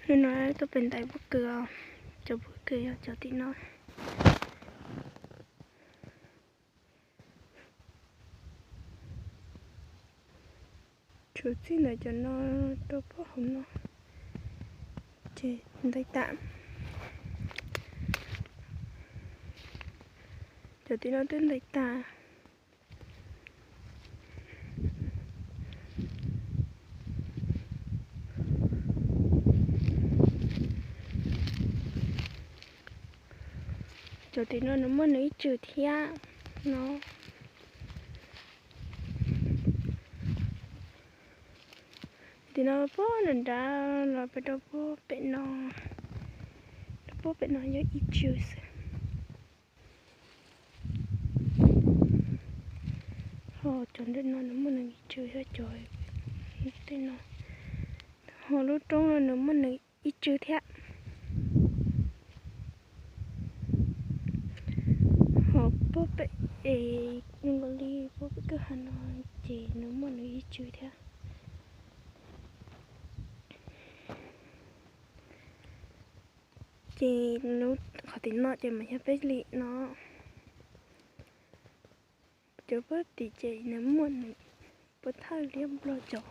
Hnub no tuaj pem ntais pob kws os, cov pob kws yog cov tim no. Tshuav txij ntawm cov no rau pob hauv no ces ntais tas. Cov tim no twb ntais tas. Cov tim no nws muaj nws ib tsw thiab no. Tim no puag nram nrad los pem rau puag pem no, rau puag pem no yog ib tsw xwb. Ho cov ntawm no nws muaj nws ib tsw thiab cov tej no. Ho lub roob no nws muaj nws ib tsw thiab. Ho puag pem es zoo nkaus li puag pem kwj ha no ces nws muaj nws ib tsw thiab. Ces lub qhov tim no ces mas yog peb li no. Cov puag tim ces nws muaj nws puag thawj liab nplog cov.